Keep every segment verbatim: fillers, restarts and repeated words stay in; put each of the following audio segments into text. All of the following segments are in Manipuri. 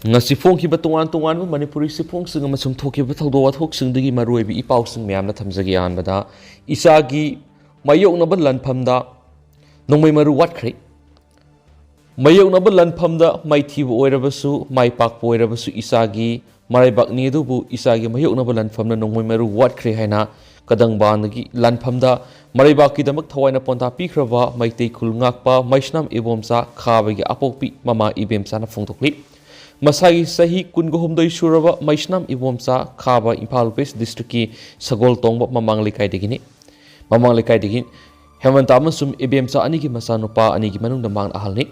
ꯉꯁꯤ ꯐꯣꯡꯈꯤꯕ ꯇꯣꯉꯥꯟ ꯇꯣꯉꯥꯟꯕ ꯃꯅꯤꯄꯨꯔꯤ ꯆꯦꯐꯣꯡꯁꯤꯡ ꯑꯃꯁꯨꯡ ꯊꯣꯛꯈꯤꯕ ꯊꯧꯗꯣꯛ ꯋꯥꯊꯣꯛꯁꯤꯡꯗꯒꯤ ꯃꯔꯨꯑꯣꯏꯕ ꯏ ꯄꯥꯎꯁꯤꯡ ꯃꯌꯥꯝꯅ ꯊꯝꯖꯒꯦ꯫ ꯑꯍꯥꯟꯕꯗ, ꯏꯆꯥꯒꯤ ꯃꯥꯌꯣꯛꯅꯕ ꯂꯥꯟꯐꯝꯗ ꯅꯣꯡꯃꯩ ꯃꯔꯨ ꯋꯥꯠꯈ꯭ꯔꯦ꯫ ꯃꯥꯌꯣꯛꯅꯕ ꯂꯥꯟꯐꯝꯗ ꯃꯥꯏꯊꯤꯕ ꯑꯣꯏꯔꯕꯁꯨ, ꯃꯥꯏ ꯄꯥꯛꯄ ꯑꯣꯏꯔꯕꯁꯨ, ꯏꯆꯥꯒꯤ ꯃꯔꯩꯕꯥꯛꯅꯤ ꯑꯗꯨꯕꯨ ꯏꯆꯥꯒꯤ ꯃꯥꯌꯣꯛꯅꯕ ꯂꯥꯟꯐꯝꯅ ꯅꯣꯡꯃꯩ ꯃꯔꯨ ꯋꯥꯠꯈ꯭ꯔꯦ ꯍꯥꯏꯅ ꯀꯗꯪꯕꯥꯟꯒꯤ ꯂꯥꯟꯐꯝꯗ ꯃꯔꯩꯕꯥꯛꯀꯤꯗꯃꯛ ꯊꯋꯥꯏꯅ ꯄꯣꯟꯊꯥ ꯄꯤꯈ꯭ꯔꯕ ꯃꯩꯇꯩ ꯈꯨꯜ ꯉꯥꯛꯄ ꯃꯩꯁꯅꯥꯝ ꯏꯕꯣꯝꯆꯥ ꯈꯥꯕꯒꯤ ꯑꯄꯣꯛꯄꯤ ꯃꯃꯥ ꯏꯕꯦꯝꯆꯥꯅ ꯐꯣꯡꯗꯣꯛꯂꯤ꯫ ꯃꯁꯥꯒꯤ ꯆꯍꯤ ꯀꯨꯟꯒ ꯍꯨꯝꯗꯣꯏ ꯁꯨꯔꯕ ꯃꯩꯁꯅꯥꯝ ꯏꯕꯣꯝꯆꯥ ꯈꯥꯕ ꯏꯝꯐꯥꯜ ꯋꯦꯁ ꯗꯤꯁꯇ꯭ꯔꯤꯛꯀꯤ ꯁꯒꯣꯜ ꯇꯣꯡꯕ ꯃꯃꯥꯡ ꯂꯩꯀꯥꯏꯗꯒꯤꯅꯤ꯫ ꯃꯃꯥꯡ ꯂꯩꯀꯥꯏꯗꯒꯤ ꯍꯦꯃꯟꯇ ꯑꯃꯁꯨꯡ ꯏꯕꯦꯝꯆꯥ ꯑꯅꯤꯒꯤ ꯃꯆꯥꯅꯨꯄꯥ ꯑꯅꯤꯒꯤ ꯃꯅꯨꯡꯗ ꯃꯍꯥꯛꯅ ꯑꯍꯜꯅꯤ꯫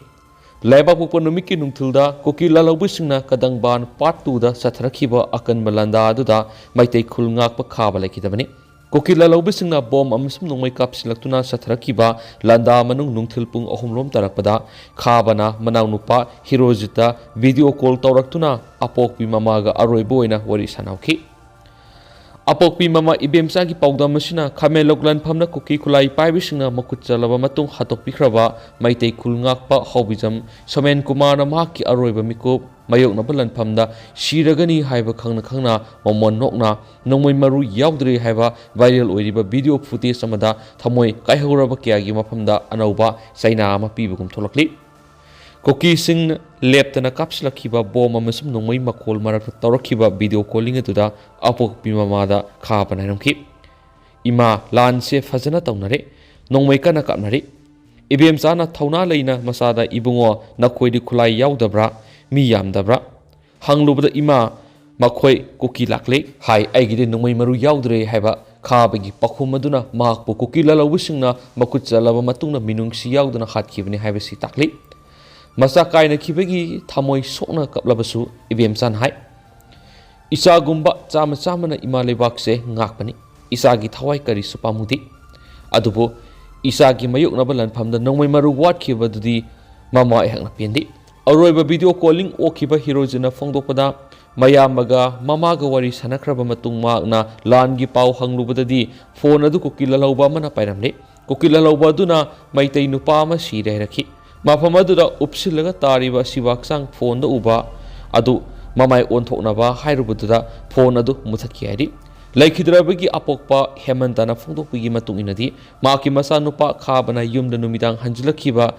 ꯂꯩꯕꯥꯛꯄꯣꯛꯄ ꯅꯨꯃꯤꯠꯀꯤ ꯅꯨꯡꯊꯤꯜꯗ ꯀꯨꯀꯤ ꯂꯥꯜꯍꯧꯕꯁꯤꯡꯅ ꯀꯗꯪꯕꯥꯟ ꯄꯥꯔꯠ ꯇꯨꯗ ꯆꯠꯊꯔꯛꯈꯤꯕ ꯑꯀꯟꯕ ꯂꯥꯟꯗꯥ ꯑꯗꯨꯗ ꯃꯩꯇꯩ ꯈꯨꯜ ꯉꯥꯛꯄ ꯈꯥꯕ ꯂꯩꯈꯤꯗꯕꯅꯤ꯫ ꯀꯨꯀꯤ ꯂꯥꯜꯍꯧꯕꯁꯤꯡꯅ ꯕꯣꯝ ꯑꯃꯁꯨꯡ ꯅꯣꯡꯃꯩ ꯀꯥꯞꯁꯤꯜꯂꯛꯇꯨꯅ ꯆꯠꯊꯔꯛꯈꯤꯕ ꯂꯥꯟꯗꯥ ꯃꯅꯨꯡ ꯅꯨꯡꯊꯤꯜ ꯄꯨꯡ ꯑꯍꯨꯝ ꯂꯣꯝ ꯇꯥꯔꯛꯄꯗ ꯈꯥꯕꯅ ꯃꯅꯥꯎꯅꯨꯄꯥ ꯍꯤꯔꯣꯖꯤꯠꯇ ꯚꯤꯗꯤꯑꯣ ꯀꯣꯜ ꯇꯧꯔꯛꯇꯨꯅ ꯑꯄꯣꯛꯄꯤ ꯃꯃꯥꯒ ꯑꯔꯣꯏꯕ ꯑꯣꯏꯅ ꯋꯥꯔꯤ ꯁꯥꯟꯅꯍꯧꯈꯤ꯫ ꯑꯄꯣꯛꯄꯤ ꯃꯃꯥ ꯏꯕꯦꯝꯆꯥꯒꯤ ꯄꯥꯎꯗꯝ ꯑꯁꯤꯅ ꯈꯥꯃꯦꯟꯂꯣꯛ ꯂꯥꯟꯐꯝꯗ ꯀꯨꯀꯤ ꯈꯨꯠꯂꯥꯏ ꯄꯥꯏꯕꯁꯤꯡꯅ ꯃꯈꯨꯠ ꯆꯜꯂꯕ ꯃꯇꯨꯡ ꯍꯥꯠꯇꯣꯛꯄꯤꯈ꯭ꯔꯕ ꯃꯩꯇꯩ ꯈꯨꯜ ꯉꯥꯛꯄ ꯍꯥꯎꯕꯤꯖꯝ ꯁꯣꯃꯦꯟ ꯀꯨꯃꯥꯔꯅ ꯃꯍꯥꯛꯀꯤ ꯑꯔꯣꯏꯕ ꯃꯤꯀꯨꯞ ꯃꯥꯌꯣꯛꯅꯕ ꯂꯥꯟꯐꯝꯗ ꯁꯤꯔꯒꯅꯤ ꯍꯥꯏꯕ ꯈꯪꯅ ꯈꯪꯅ ꯃꯃꯣꯟ ꯅꯣꯛꯅ ꯅꯣꯡꯃꯩ ꯃꯔꯨ ꯌꯥꯎꯗ꯭ꯔꯦ ꯍꯥꯏꯕ ꯚꯥꯏꯔꯦꯜ ꯑꯣꯏꯔꯤꯕ ꯚꯤꯗꯤꯑꯣ ꯐꯨꯇꯦꯖ ꯑꯃꯗ ꯊꯃꯣꯏ ꯀꯥꯏꯍꯧꯔꯕ ꯀꯌꯥꯒꯤ ꯃꯐꯝꯗ ꯑꯅꯧꯕ ꯆꯩꯅꯥ ꯑꯃ ꯄꯤꯕꯒꯨꯝ ꯊꯣꯛꯂꯛꯂꯤ꯫ ꯀꯨꯀꯤꯁꯤꯡꯅ ꯂꯦꯞꯇꯅ ꯀꯥꯞꯁꯤꯜꯂꯛꯈꯤꯕ ꯕꯣꯝ ꯑꯃꯁꯨꯡ ꯅꯣꯡꯃꯩ ꯃꯈꯣꯜ ꯃꯔꯛꯇ ꯇꯧꯔꯛꯈꯤꯕ ꯚꯤꯗꯤꯑꯣ ꯀꯣꯂꯤꯡ ꯑꯗꯨꯗ ꯑꯄꯣꯛꯄꯤ ꯃꯃꯥꯗ ꯈꯥꯕꯅ ꯍꯥꯏꯔꯝꯈꯤ, "ꯏꯃꯥ, ꯂꯥꯟꯁꯦ ꯐꯖꯅ ꯇꯧꯅꯔꯦ, ꯅꯣꯡꯃꯩ ꯀꯟꯅ ꯀꯥꯞꯅꯔꯤ꯫ ꯏꯕꯦꯝꯆꯥꯅ ꯊꯧꯅꯥ ꯂꯩꯅ ꯃꯆꯥꯗ, 'ꯏꯕꯨꯡꯉꯣ, ꯅꯈꯣꯏꯗꯤ ꯈꯨꯠꯂꯥꯏ ꯌꯥꯎꯗꯕ꯭ꯔꯥ? ꯃꯤ ꯌꯥꯝꯗꯕ꯭ꯔꯥ?' ꯍꯪꯂꯨꯕꯗ, 'ꯏꯃꯥ, ꯃꯈꯣꯏ ꯀꯨꯀꯤ ꯂꯥꯛꯂꯦ ꯍꯥꯏ, ꯑꯩꯒꯤꯗꯤ ꯅꯣꯡꯃꯩ ꯃꯔꯨ ꯌꯥꯎꯗ꯭ꯔꯦ' ꯍꯥꯏꯕ ꯈꯥꯕꯒꯤ ꯄꯥꯎꯈꯨꯝ ꯑꯗꯨꯅ ꯃꯍꯥꯛꯄꯨ ꯀꯨꯀꯤ ꯂꯥꯜꯍꯧꯕꯁꯤꯡꯅ ꯃꯈꯨꯠ ꯆꯜꯂꯕ ꯃꯇꯨꯡꯗ ꯃꯤꯅꯨꯡꯁꯤ ꯌꯥꯎꯗꯅ ꯍꯥꯠꯈꯤꯕꯅꯤ ꯍꯥꯏꯕꯁꯤ ꯇꯥꯛꯂꯤ꯫ ꯃꯆꯥ ꯀꯥꯏꯅꯈꯤꯕꯒꯤ ꯊꯃꯣꯏ ꯁꯣꯛꯅ ꯀꯞꯂꯕꯁꯨ ꯏꯕꯦꯝꯆꯥꯅ ꯍꯥꯏ, "ꯏꯆꯥꯒꯨꯝꯕ ꯆꯥꯝꯃ ꯆꯥꯝꯃꯅ ꯏꯃꯥ ꯂꯩꯕꯥꯛꯁꯦ ꯉꯥꯛꯄꯅꯤ꯫ ꯏꯆꯥꯒꯤ ꯊꯋꯥꯏ ꯀꯔꯤꯁꯨ ꯄꯥꯝꯃꯨꯗꯦ꯫ ꯑꯗꯨꯕꯨ ꯏꯆꯥꯒꯤ ꯃꯥꯌꯣꯛꯅꯕ ꯂꯥꯟꯐꯝꯗ ꯅꯣꯡꯃꯩ ꯃꯔꯨ ꯋꯥꯠꯈꯤꯕꯗꯨꯗꯤ ꯃꯃꯥ ꯑꯩꯍꯥꯛꯅ ꯄꯦꯟꯗꯦ"꯫ ꯑꯔꯣꯏꯕ ꯚꯤꯗꯤꯑꯣ ꯀꯣꯂꯤꯡ ꯑꯣꯛꯈꯤꯕ ꯍꯤꯔꯣꯖꯤꯠꯅ ꯐꯣꯡꯗꯣꯛꯄꯗ, ꯃꯌꯥꯝꯕꯒ ꯃꯃꯥꯒ ꯋꯥꯔꯤ ꯁꯥꯟꯅꯈ꯭ꯔꯕ ꯃꯇꯨꯡ ꯃꯍꯥꯛꯅ ꯂꯥꯟꯒꯤ ꯄꯥꯎ ꯍꯪꯂꯨꯕꯗꯗꯤ ꯐꯣꯟ ꯑꯗꯨ ꯀꯨꯀꯤ ꯂꯥꯜꯍꯧꯕ ꯑꯃꯅ ꯄꯥꯏꯔꯝꯂꯦ꯫ ꯀꯨꯀꯤ ꯂꯥꯜꯍꯧꯕ ꯑꯗꯨꯅ ꯃꯩꯇꯩ ꯅꯨꯄꯥ ꯑꯃ ꯁꯤꯔꯦ ꯍꯥꯏꯔꯛꯈꯤ꯫ ꯃꯐꯝ ꯑꯗꯨꯗ ꯎꯞꯁꯤꯜꯂꯒ ꯇꯥꯔꯤꯕ ꯑꯁꯤꯕ ꯍꯛꯆꯥꯡ ꯐꯣꯟꯗ ꯎꯕ ꯑꯗꯨ ꯃꯃꯥꯏ ꯑꯣꯟꯊꯣꯛꯅꯕ ꯍꯥꯏꯔꯨꯕꯗꯨꯗ ꯐꯣꯟ ꯑꯗꯨ ꯃꯨꯊꯠꯈꯤ ꯍꯥꯏꯔꯤ꯫ ꯂꯩꯈꯤꯗ꯭ꯔꯕꯒꯤ ꯑꯄꯣꯛꯄ ꯍꯦꯃꯟꯇꯅ ꯐꯣꯡꯗꯣꯛꯄꯒꯤ ꯃꯇꯨꯡ ꯏꯟꯅꯗꯤ, ꯃꯍꯥꯛꯀꯤ ꯃꯆꯥꯅꯨꯄꯥ ꯈꯥꯕꯅ ꯌꯨꯝꯗ ꯅꯨꯃꯤꯗꯥꯡ ꯍꯟꯖꯤꯜꯂꯛꯈꯤꯕ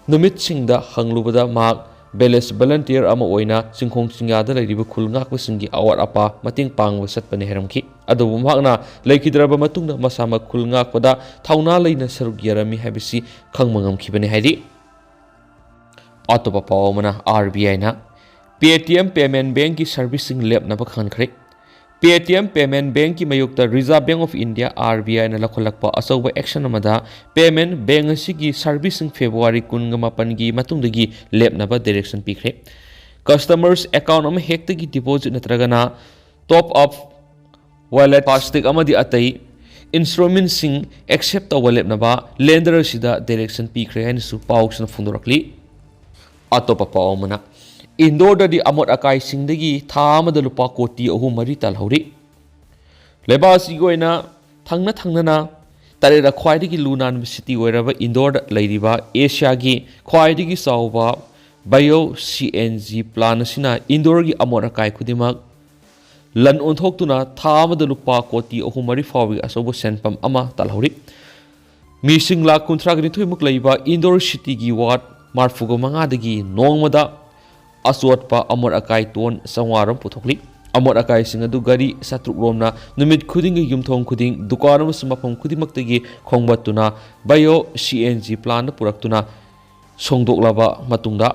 ꯅꯨꯃꯤꯠꯁꯤꯡꯗ ꯍꯪꯂꯨꯕꯗ, ꯃꯍꯥꯛ village volunteer ꯑꯃ ꯑꯣꯏꯅ ꯆꯤꯡꯈꯣꯡ ꯆꯤꯡꯌꯥꯗ ꯂꯩꯔꯤꯕ ꯈꯨꯜ ꯉꯥꯛꯄꯁꯤꯡꯒꯤ ꯑꯋꯥꯠ ꯑꯄꯥ ꯃꯇꯦꯡ ꯄꯥꯡꯕ ꯆꯠꯄꯅꯤ ꯍꯥꯏꯔꯝꯈꯤ꯫ ꯑꯗꯨꯕꯨ ꯃꯍꯥꯛꯅ ꯂꯩꯈꯤꯗ꯭ꯔꯕ ꯃꯇꯨꯡꯗ ꯃꯁꯥꯃꯛ ꯈꯨꯜ ꯉꯥꯛꯄꯗ ꯊꯧꯅꯥ ꯂꯩꯅ ꯁꯔꯨꯛ ꯌꯥꯔꯝꯃꯤ ꯍꯥꯏꯕꯁꯤ ꯈꯪꯕ ꯉꯝꯈꯤꯕꯅꯤ ꯍꯥꯏꯔꯤ꯫ ꯑꯇꯣꯞꯄ ꯄꯥꯎ ꯑꯃꯅ, RBIꯅ Paytm Payment Bankꯀꯤ servicing ꯂꯦꯞꯅꯕ ꯈꯪꯍꯟꯈ꯭ꯔꯦ꯫ Paytm Payment Bankꯀꯤ ꯃꯥꯌꯣꯛꯇ Reserve Bank of India, RBIꯅ ꯂꯧꯈꯠꯂꯛꯄ ꯑꯆꯧꯕ action ꯑꯃꯗ payment bank ꯑꯁꯤꯒꯤ servicing February ꯀꯨꯟꯒ ꯃꯥꯄꯟꯒꯤ ꯃꯇꯨꯡꯗꯒꯤ ꯂꯦꯞꯅꯕ direction ꯄꯤꯈ꯭ꯔꯦ꯫ Customers account ꯑꯃ ꯍꯦꯛꯇꯒꯤ deposit ꯅꯠꯇ꯭ꯔꯒꯅ top up wallet, FASTag ꯑꯃꯗꯤ ꯑꯇꯩ instrumentꯁꯤꯡ accept ꯇꯧꯕ ꯂꯦꯞꯅꯕ lender ꯑꯁꯤꯗ direction ꯄꯤꯈ꯭ꯔꯦ ꯍꯥꯏꯅꯁꯨ ꯄꯥꯎꯁꯤꯅ ꯐꯣꯡꯗꯣꯔꯛꯂꯤ꯫ ꯑꯇꯣꯞꯄ ꯄꯥꯎ ꯑꯃꯅ, ꯏꯟꯗꯣꯔꯗꯗꯤ ꯑꯃꯣꯠ ꯑꯀꯥꯏꯁꯤꯡꯗꯒꯤ ꯊꯥ ꯑꯃꯗ ꯂꯨꯄꯥ ꯀꯣꯇꯤ ꯑꯍꯨꯝ ꯃꯔꯤ ꯇꯥꯜꯍꯧꯔꯤ꯫ ꯂꯩꯕꯥꯛ ꯑꯁꯤꯒꯤ ꯑꯣꯏꯅ ꯊꯪꯅ ꯊꯪꯅꯅ ꯇꯔꯦꯠ ꯈ꯭ꯋꯥꯏꯗꯒꯤ ꯂꯨ ꯅꯥꯟꯕ city ꯑꯣꯏꯔꯕ ꯏꯟꯗꯣꯔꯗ ꯂꯩꯔꯤꯕ ꯑꯦꯁꯤꯌꯥꯒꯤ ꯈ꯭ꯋꯥꯏꯗꯒꯤ ꯆꯥꯎꯕ bio CNG plant ꯑꯁꯤꯅ ꯏꯟꯗꯣꯔꯒꯤ ꯑꯃꯣꯠ ꯑꯀꯥꯏ ꯈꯨꯗꯤꯡꯃꯛ ꯂꯟ ꯑꯣꯟꯊꯣꯛꯇꯨꯅ ꯊꯥ ꯑꯃꯗ ꯂꯨꯄꯥ ꯀꯣꯇꯤ ꯑꯍꯨꯝ ꯃꯔꯤ ꯐꯥꯎꯕꯒꯤ ꯑꯆꯧꯕ ꯁꯦꯟꯐꯝ ꯑꯃ ꯇꯥꯜꯍꯧꯔꯤ꯫ ꯃꯤꯁꯤꯡ ꯂꯥꯈ ꯀꯨꯟꯊ꯭ꯔꯥꯒ ꯅꯤꯊꯣꯏꯃꯨꯛ ꯂꯩꯕ ꯏꯟꯗꯣꯔ cityꯒꯤ ward ꯃꯔꯤꯐꯨꯒ ꯃꯉꯥꯗꯒꯤ ꯅꯣꯡꯃꯗ ꯑꯆꯣꯠꯄ ꯑꯃꯣꯠ ꯑꯀꯥꯏ ꯇꯣꯟ ꯆꯥꯝꯃꯉꯥ ꯔꯣꯝ ꯄꯨꯊꯣꯛꯂꯤ꯫ ꯑꯃꯣꯠ ꯑꯀꯥꯏꯁꯤꯡ ꯑꯗꯨ ꯒꯥꯔꯤ ꯆꯥꯇ꯭ꯔꯨꯛ ꯔꯣꯝꯅ ꯅꯨꯃꯤꯠ ꯈꯨꯗꯤꯡꯒꯤ ꯌꯨꯝꯊꯣꯡ ꯈꯨꯗꯤꯡ, ꯗꯨꯀꯥꯟ ꯑꯃꯁꯨꯡ ꯃꯐꯝ ꯈꯨꯗꯤꯡꯃꯛꯇꯒꯤ ꯈꯣꯝꯒꯠꯇꯨꯅ bio CNG plantꯗ ꯄꯨꯔꯛꯇꯨꯅ ꯁꯣꯡꯗꯣꯛꯂꯕ ꯃꯇꯨꯡꯗ,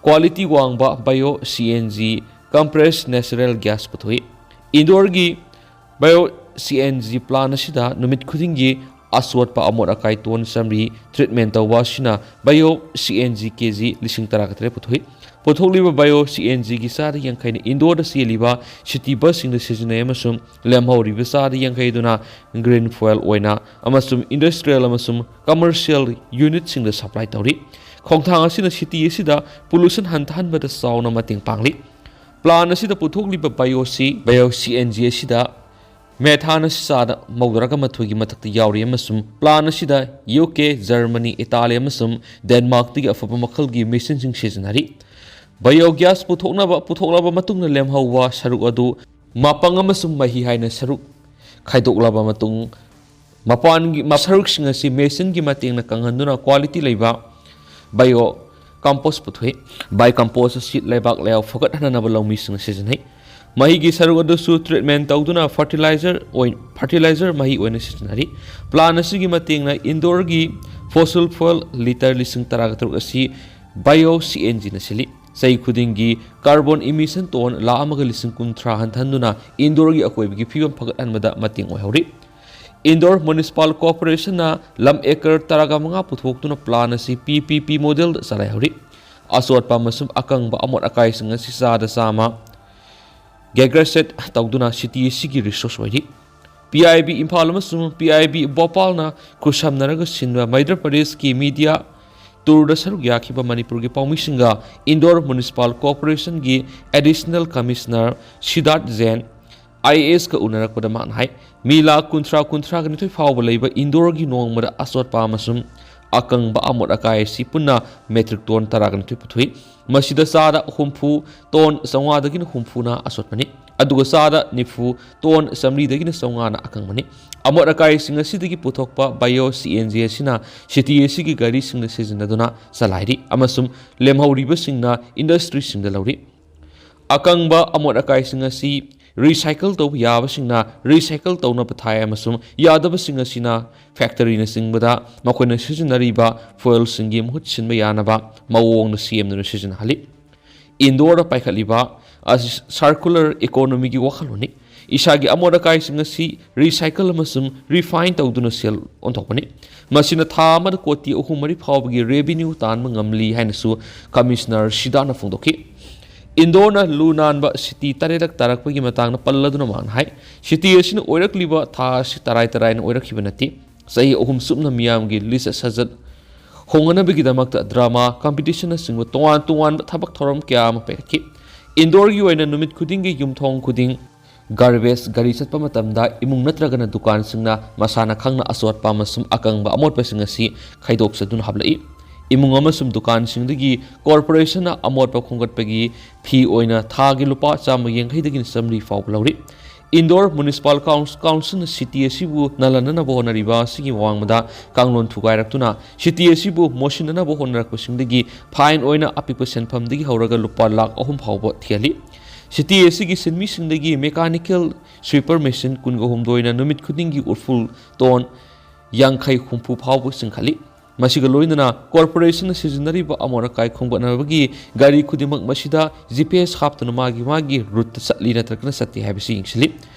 quality ꯋꯥꯡꯕ bio CNG, compressed natural gas, ꯄꯨꯊꯣꯛꯏ꯫ ꯏꯟꯗꯣꯔꯒꯤ bio CNG plant ꯑꯁꯤꯗ ꯅꯨꯃꯤꯠ ꯈꯨꯗꯤꯡꯒꯤ ꯑꯆꯣꯠꯄ ꯑꯃꯣꯠ ꯑꯀꯥꯏ ꯇꯣꯟ ꯆꯥꯝꯃꯔꯤ treatment ꯇꯧꯕ ꯑꯁꯤꯅ bio CNG KG ꯂꯤꯁꯤꯡ ꯇꯔꯥꯒ ꯇꯔꯦꯠ ꯄꯨꯊꯣꯛꯏ꯫ ꯄꯨꯊꯣꯛꯂꯤꯕ bio CNGꯒꯤ ꯆꯥꯗ ꯌꯥꯡꯈꯩꯅ ꯏꯟꯗꯣꯔꯗ ꯆꯦꯜꯂꯤꯕ city busꯁꯤꯡꯗ ꯁꯤꯖꯤꯟꯅꯩ ꯑꯃꯁꯨꯡ ꯂꯦꯝꯍꯧꯔꯤꯕ ꯆꯥꯗ ꯌꯥꯡꯈꯩ ꯑꯗꯨꯅ green fuel ꯑꯣꯏꯅ ꯑꯃꯁꯨꯡ industrial ꯑꯃꯁꯨꯡ commercial unitꯁꯤꯡꯗ supply ꯇꯧꯔꯤ꯫ ꯈꯣꯡꯊꯥꯡ ꯑꯁꯤꯅ city ꯑꯁꯤꯗ pollution ꯍꯟꯊꯍꯟꯕꯗ ꯆꯥꯎꯅ ꯃꯇꯦꯡ ꯄꯥꯡꯂꯤ꯫ Plant ꯑꯁꯤꯗ ꯄꯨꯊꯣꯛꯂꯤꯕ bio C, bio CNG ꯑꯁꯤꯗ methane ꯑꯁꯤ ꯆꯥꯗ ꯃꯧꯗ꯭ꯔꯥꯒ ꯃꯥꯊꯣꯏꯒꯤ ꯃꯊꯛꯇ ꯌꯥꯎꯔꯤ ꯑꯃꯁꯨꯡ plant ꯑꯁꯤꯗ UK, Germany, Italy ꯑꯃꯁꯨꯡ Denmarkꯇꯒꯤ ꯑꯐꯕ ꯃꯈꯜꯒꯤ machineꯁꯤꯡ ꯁꯤꯖꯤꯟꯅꯔꯤ꯫ Biogas ꯄꯨꯊꯣꯛꯅꯕ, ꯄꯨꯊꯣꯛꯂꯕ ꯃꯇꯨꯡꯗ ꯂꯦꯝꯍꯧꯕ ꯁꯔꯨꯛ ꯑꯗꯨ ꯃꯄꯪ ꯑꯃꯁꯨꯡ ꯃꯍꯤ ꯍꯥꯏꯅ ꯁꯔꯨꯛ ꯈꯥꯏꯗꯣꯛꯂꯕ ꯃꯇꯨꯡ, ꯃꯄꯥꯟꯒꯤ ꯃ-, ꯁꯔꯨꯛꯁꯤꯡ ꯑꯁꯤ ꯃꯦꯆꯤꯟꯒꯤ ꯃꯇꯦꯡꯅ ꯀꯪꯍꯟꯗꯨꯅ quality ꯂꯩꯕ bio compost ꯄꯨꯊꯣꯛꯏ꯫ Bio compost ꯑꯁꯤ ꯂꯩꯕꯥꯛ ꯂꯩꯍꯥꯎ ꯐꯒꯠꯍꯟꯅꯕ ꯂꯧꯃꯤꯁꯤꯡꯅ ꯁꯤꯖꯤꯟꯅꯩ꯫ ꯃꯍꯤꯒꯤ ꯁꯔꯨꯛ ꯑꯗꯨꯁꯨ treatment ꯇꯧꯗꯨꯅ fertilizer ꯑꯣꯏ-, fertilizer ꯃꯍꯤ ꯑꯣꯏꯅ ꯁꯤꯖꯤꯟꯅꯔꯤ꯫ Plant ꯑꯁꯤꯒꯤ ꯃꯇꯦꯡꯅ ꯏꯟꯗꯣꯔꯒꯤ fossil fuel litre ꯂꯤꯁꯤꯡ ꯇꯔꯥꯒ ꯇꯔꯨꯛ ꯑꯁꯤ bio C N G ꯅ ꯁꯤꯜꯂꯤ꯫ ꯆꯍꯤ ꯈꯨꯗꯤꯡꯒꯤ carbon emission ton ꯂꯥꯈ ꯑꯃꯒ ꯂꯤꯁꯤꯡ ꯀꯨꯟꯊ꯭ꯔꯥ ꯍꯟꯊꯍꯟꯗꯨꯅ ꯏꯟꯗꯣꯔꯒꯤ ꯑꯀꯣꯏꯕꯒꯤ ꯐꯤꯕꯝ ꯐꯒꯠꯍꯟꯕꯗ ꯃꯇꯦꯡ ꯑꯣꯏꯍꯧꯔꯤ꯫ ꯏꯟꯗꯣꯔ Municipal Corporation ꯅ ꯂꯝ acre ꯇꯔꯥꯒ ꯃꯉꯥ ꯄꯨꯊꯣꯛꯇꯨꯅ plant ꯑꯁꯤ P P P model ꯗ ꯆꯂꯥꯏꯍꯧꯔꯤ꯫ ꯑꯆꯣꯠꯄ ꯑꯃꯁꯨꯡ ꯑꯀꯪꯕ ꯑꯃꯣꯠ ꯑꯀꯥꯏꯁꯤꯡ ꯑꯁꯤ ꯆꯥꯗ ꯆꯥꯝꯃ ꯒꯦꯒ꯭ꯔꯦꯁꯦꯠ ꯇꯧꯗꯨꯅ city ꯑꯁꯤꯒꯤ resource ꯑꯣꯏꯔꯤ꯫ P I B ꯏꯝꯐꯥꯜ ꯑꯃꯁꯨꯡ P I B ꯚꯣꯄꯥꯜꯅ ꯈꯨꯠꯁꯝꯅꯔꯒ ꯁꯤꯟꯕ ꯃꯩꯙ꯭ꯌ ꯄ꯭ꯔꯗꯦꯁꯀꯤ media tour ꯗ ꯁꯔꯨꯛ ꯌꯥꯈꯤꯕ ꯃꯅꯤꯄꯨꯔꯒꯤ ꯄꯥꯎꯃꯤꯁꯤꯡꯒ ꯏꯟꯗꯣꯔ Municipal Corporation ꯒꯤ Additional Commissioner ꯁꯤꯗꯥꯔꯊ Jain, I A S ꯀ ꯎꯅꯔꯛꯄꯗ ꯃꯍꯥꯛꯅ ꯍꯥꯏ, ꯃꯤ ꯂꯥꯈ ꯀꯨꯟꯊ꯭ꯔꯥ, ꯀꯨꯟꯊ꯭ꯔꯥꯒ ꯅꯤꯊꯣꯏ ꯐꯥꯎꯕ ꯂꯩꯕ ꯏꯟꯗꯣꯔꯒꯤ ꯅꯣꯡꯃꯗ ꯑꯆꯣꯠꯄ ꯑꯃꯁꯨꯡ ꯑꯀꯪꯕ ꯑꯃꯣꯠ ꯑꯀꯥꯏ ꯑꯁꯤ ꯄꯨꯟꯅ metric ton ꯇꯔꯥꯒ ꯅꯤꯊꯣꯏ ꯄꯨꯊꯣꯛꯏ꯫ ꯃꯁꯤꯗ ꯆꯥꯗ ꯍꯨꯝꯐꯨ ton ꯆꯥꯝꯃꯉꯥꯗꯒꯤꯅ ꯍꯨꯝꯐꯨꯅ ꯑꯆꯣꯠꯄꯅꯤ, ꯑꯗꯨꯒ ꯆꯥꯗ ꯅꯤꯐꯨ ton ꯆꯥꯝꯃꯔꯤꯗꯒꯤꯅ ꯆꯥꯝꯃꯉꯥꯅ ꯑꯀꯪꯕꯅꯤ꯫ ꯑꯃꯣꯠ ꯑꯀꯥꯏꯁꯤꯡ ꯑꯁꯤꯗꯒꯤ ꯄꯨꯊꯣꯛꯄ bio C N G ꯑꯁꯤꯅ city ꯑꯁꯤꯒꯤ ꯒꯥꯔꯤꯁꯤꯡꯗ ꯁꯤꯖꯤꯟꯅꯗꯨꯅ ꯆꯂꯥꯏꯔꯤ ꯑꯃꯁꯨꯡ ꯂꯦꯝꯍꯧꯔꯤꯕꯁꯤꯡꯅ industry ꯁꯤꯡꯗ ꯂꯧꯔꯤ꯫ ꯑꯀꯪꯕ ꯑꯃꯣꯠ ꯑꯀꯥꯏꯁꯤꯡ ꯑꯁꯤ recycle ꯇꯧꯕ ꯌꯥꯕꯁꯤꯡꯅ recycle ꯇꯧꯅꯕ ꯊꯥꯏ ꯑꯃꯁꯨꯡ ꯌꯥꯗꯕꯁꯤꯡ ꯑꯁꯤꯅ factory ꯅꯆꯤꯡꯕꯗ ꯃꯈꯣꯏꯅ ꯁꯤꯖꯤꯟꯅꯔꯤꯕ fuel ꯁꯤꯡꯒꯤ ꯃꯍꯨꯠ ꯁꯤꯟꯕ ꯌꯥꯅꯕ ꯃꯑꯣꯡꯗ ꯁꯦꯝꯗꯨꯅ ꯁꯤꯖꯤꯟꯅꯍꯜꯂꯤ꯫ ꯏꯟꯗꯣꯔꯗ ꯄꯥꯏꯈꯠꯂꯤꯕ ꯑꯁꯤ circular economy ꯒꯤ ꯋꯥꯈꯜꯂꯣꯟꯅꯤ꯫ ꯏꯁꯥꯒꯤ ꯑꯃꯣꯠ ꯑꯀꯥꯏꯁꯤꯡ ꯑꯁꯤ recycle ꯑꯃꯁꯨꯡ refine ꯇꯧꯗꯨꯅ ꯁꯦꯜ ꯑꯣꯟꯊꯣꯛꯄꯅꯤ꯫ ꯃꯁꯤꯅ ꯊꯥ ꯑꯃꯗ ꯀꯣꯇꯤ ꯑꯍꯨꯝ ꯃꯔꯤ ꯐꯥꯎꯕꯒꯤ revenue ꯇꯥꯟꯕ ꯉꯝꯂꯤ ꯍꯥꯏꯅꯁꯨ Commissioner ꯁꯤꯗꯥꯅ ꯐꯣꯡꯗꯣꯛꯈꯤ꯫ ꯏꯟꯗꯣꯔꯅ ꯂꯨ ꯅꯥꯟꯕ city ꯇꯔꯦꯠꯂꯛ ꯇꯥꯔꯛꯄꯒꯤ ꯃꯇꯥꯡꯗ ꯄꯜꯂꯗꯨꯅ ꯃꯍꯥꯛꯅ ꯍꯥꯏ, city ꯑꯁꯤꯅ ꯑꯣꯏꯔꯛꯂꯤꯕ ꯊꯥ ꯑꯁꯤ ꯇꯔꯥꯏ ꯇꯔꯥꯏꯅ ꯑꯣꯏꯔꯛꯈꯤꯕ ꯅꯠꯇꯦ꯫ ꯆꯍꯤ ꯑꯍꯨꯝ ꯆꯨꯞꯅ ꯃꯤꯌꯥꯝꯒꯤ ꯂꯤꯆꯠ ꯁꯥꯖꯠ ꯍꯣꯡꯅꯅꯕꯒꯤꯗꯃꯛꯇ drama, competition ꯅꯆꯤꯡꯕ ꯇꯣꯉꯥꯟ ꯇꯣꯉꯥꯟꯕ ꯊꯕꯛ ꯊꯧꯔꯝ ꯀꯌꯥ ꯑꯃ ꯄꯥꯏꯈꯠꯈꯤ꯫ ꯏꯟꯗꯣꯔꯒꯤ ꯑꯣꯏꯅ ꯅꯨꯃꯤꯠ ꯈꯨꯗꯤꯡꯒꯤ ꯌꯨꯝꯊꯣꯡ ꯈꯨꯗꯤꯡ garbage ꯒꯥꯔꯤ ꯆꯠꯄ ꯃꯇꯝꯗ ꯏꯃꯨꯡ ꯅꯠꯇ꯭ꯔꯒꯅ ꯗꯨꯀꯥꯟꯁꯤꯡꯅ ꯃꯁꯥꯅ ꯈꯪꯅ ꯑꯆꯣꯠꯄ ꯑꯃꯁꯨꯡ ꯑꯀꯪꯕ ꯑꯃꯣꯠꯄꯁꯤꯡ ꯑꯁꯤ ꯈꯥꯏꯗꯣꯛꯆꯗꯨꯅ ꯍꯥꯞꯂꯛꯏ꯫ ꯏꯃꯨꯡ ꯑꯃꯁꯨꯡ ꯗꯨꯀꯥꯟꯁꯤꯡꯗꯒꯤ ꯀꯣꯔꯄꯣꯔꯦꯁꯟꯅ ꯑꯃꯣꯠꯄ ꯈꯣꯝꯒꯠꯄꯒꯤ ꯐꯤ ꯑꯣꯏꯅ ꯊꯥꯒꯤ ꯂꯨꯄꯥ ꯆꯥꯝꯃ ꯌꯥꯡꯈꯩꯗꯒꯤꯅ ꯆꯥꯃꯔꯤ ꯐꯥꯎꯕ ꯂꯧꯔꯤ꯫ ꯏꯟꯗꯣꯔ ꯃ꯭ꯌꯨꯅꯤꯁꯤꯄꯥꯜ ꯀꯥꯎꯟ-, ꯀꯥꯎꯟꯁꯤꯜꯅ ꯁꯤꯇꯤ ꯑꯁꯤꯕꯨ ꯅꯥꯜꯍꯟꯅꯅꯕ ꯍꯣꯠꯅꯔꯤꯕ ꯑꯁꯤꯒꯤ ꯃꯃꯥꯡꯗ ꯀꯥꯡꯂꯣꯟ ꯊꯨꯒꯥꯏꯔꯛꯇꯨꯅ ꯁꯤꯇꯤ ꯑꯁꯤꯕꯨ ꯃꯣꯠꯁꯤꯟꯅꯅꯕ ꯍꯣꯠꯅꯔꯛꯄꯁꯤꯡꯗꯒꯤ ꯐꯥꯏꯟ ꯑꯣꯏꯅ ꯑꯄꯤꯛꯄ ꯁꯦꯟꯐꯝꯗꯒꯤ ꯍꯧꯔꯒ ꯂꯨꯄꯥ ꯂꯥꯈ ꯑꯍꯨꯝ ꯐꯥꯎꯕ ꯊꯤꯍꯜꯂꯤ꯫ ꯁꯤꯇꯤ ꯑꯁꯤꯒꯤ ꯁꯤꯟꯃꯤꯁꯤꯡꯗꯒꯤ ꯃꯦꯀꯥꯅꯤꯀꯦꯜ ꯁ꯭ꯋꯤꯄꯔ ꯃꯦꯁꯤꯟ ꯀꯨꯟꯒ ꯍꯨꯝꯗꯣꯏꯅ ꯅꯨꯃꯤꯠ ꯈꯨꯗꯤꯡꯒꯤ ꯎꯐꯨꯜ ꯇꯣꯟ ꯌꯥꯡꯈꯩ ꯍꯨꯝꯐꯨ ꯐꯥꯎꯕ ꯆꯤꯡꯈꯠꯂꯤ꯫ ꯃꯁꯤꯒ ꯂꯣꯏꯅꯅ ꯀꯣꯔꯄꯣꯔꯦꯁꯟꯅ ꯁꯤꯖꯤꯟꯅꯔꯤꯕ ꯑꯃꯣꯠ ꯑꯀꯥꯏ ꯈꯣꯝꯒꯠꯅꯕꯒꯤ ꯒꯥꯔꯤ ꯈꯨꯗꯤꯡꯃꯛ ꯃꯁꯤꯗ ꯖꯤ ꯄꯤ ꯑꯦꯁ ꯍꯥꯞꯇꯨꯅ ꯃꯥꯒꯤ ꯃꯥꯒꯤ ꯔꯨꯠꯇ ꯆꯠꯂꯤ ꯅꯠꯇ꯭ꯔꯒꯅ ꯆꯠꯇꯦ ꯍꯥꯏꯕꯁꯤ ꯌꯦꯡꯁꯤꯜꯂꯤ꯫